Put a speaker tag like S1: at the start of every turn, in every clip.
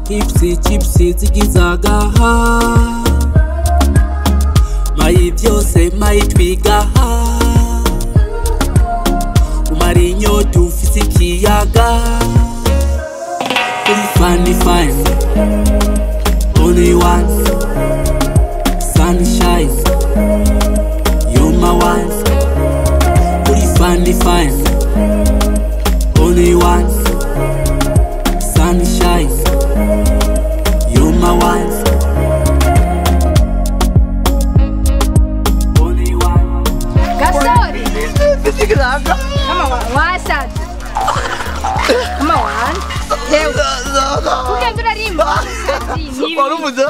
S1: Kipsi chipsi zigizagaha Mayi byose mayi twigaha Umara inyota ufise ikiyaga Uri funny fine Only one Sunshine You're my one Uri funny fine Only one Sunshine You're my one Only one
S2: Gasore Kama wasaze Kama wan Hewe Ugenda urarimba
S3: Waruvuze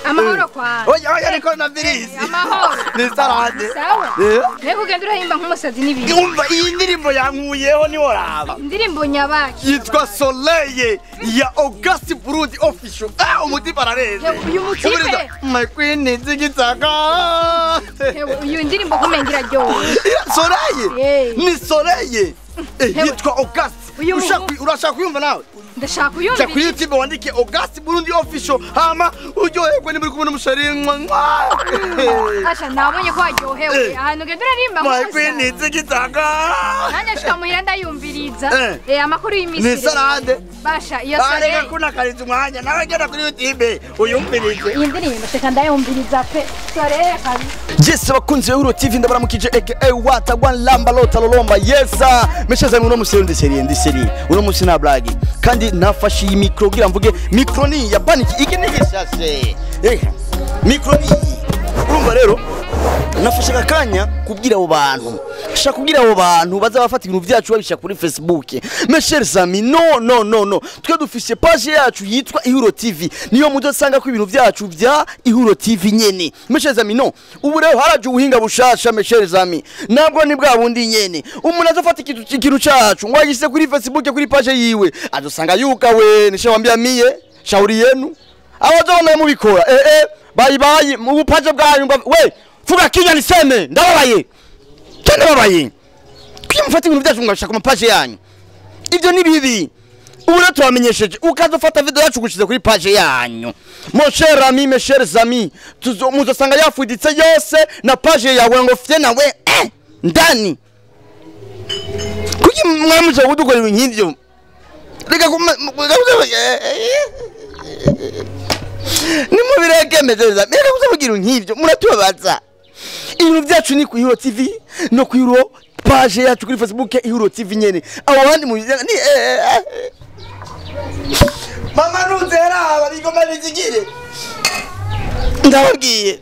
S2: Amahoro kwa
S3: Oya oya ni coronavirus
S2: Amahoro
S3: Ni salade
S2: Sawa Reka ugenda urahimba nk'umusazi n'ibintu
S3: Umva iyi ndirimbo yankuyeho ni woraba
S2: Indirimbo nyabaki
S3: Yitwa Soleil ya August Burundi official. Ah umutipe arareze.
S2: Uyu mutipe
S3: My queen zigitaka.
S2: Uyu ndirimbo kumenga iraryoha
S3: Soleil ni Soleil. Yitwa August. Urashaka kuyumva nawe?
S2: Ndashaka kuyumva.
S3: Jya kuri YouTube wandike August Burundi official hama uryoherwe ni muri kumwe n'umushari.
S2: Asha nabonye ko waryohewe ahantu ugenda urarimba
S3: My queen zigitaka.
S2: Nanjye nshika muhira ndayumviriza. Amakuru y'imisi.
S3: Ni salade.
S2: Basha iyo Soleil.
S3: Areka kunakariza umwanya nawe genda kuri YouTube uyumvirize.
S2: Iyi ndirimbo shaka ndayumviriza pe. Soleil kabisa.
S3: Yes bakunzi Euro TV ndabaramukije aka Wata One Lamba Lota Lolomba. Yes meshaza uno musi ndi serie ndi serie. Uno musi na blague. Kandi nafashe iyi micro kugira mvuge micro ni ya paniki iki ni gishashe. Micro ni urumva rero nafashe akanya kubwira abo bantu. Shaka kubwira abo bantu baza bafata ibintu byacu babisha kuri Facebook. Mes chers amis, no no no no. Twe dufise page yacu yitwa Ihuro TV. Niyo mudosanga ko ibintu byacu bya Ihuro TV nyene. Mes chers amis, no. Ubu rero haraje ubuhinga bushasha mes chers amis. Nabwo ni bwa bundi nyene. Umuntu azofata ikintu cacu ngo agise kuri Facebook kuri page yiwe. Azosanga yuka we nishawambia mie shauri yenu. Abazobona mubikora. Bye bye mu page bwanyu we fuga kinya niseme ndababaye. Tende babaye. Kwimufata ibintu byacu ngashaka ku page yanyu. Ibyo ni bibi. Ubu rero twamenyesheje ukazofata video yacu gushize kuri page yanyu. Mon cher ami, mes chers amis, muzosanga yafuditse yose na page yawe ngo fye nawe ndani. Kuki mwamuje kudukora ibintu nk'ivyo? Reka nimubireke mezeza. Reka kuzavugira nk'ivyo muratubabaza. Ibintu byacu ni ku Ihuro TV no ku Ihuro page yacu kuri Facebook Ihuro TV nyene. Abo bandi mu ni Mama nuzera abigoma bizigire. Ndababwiye.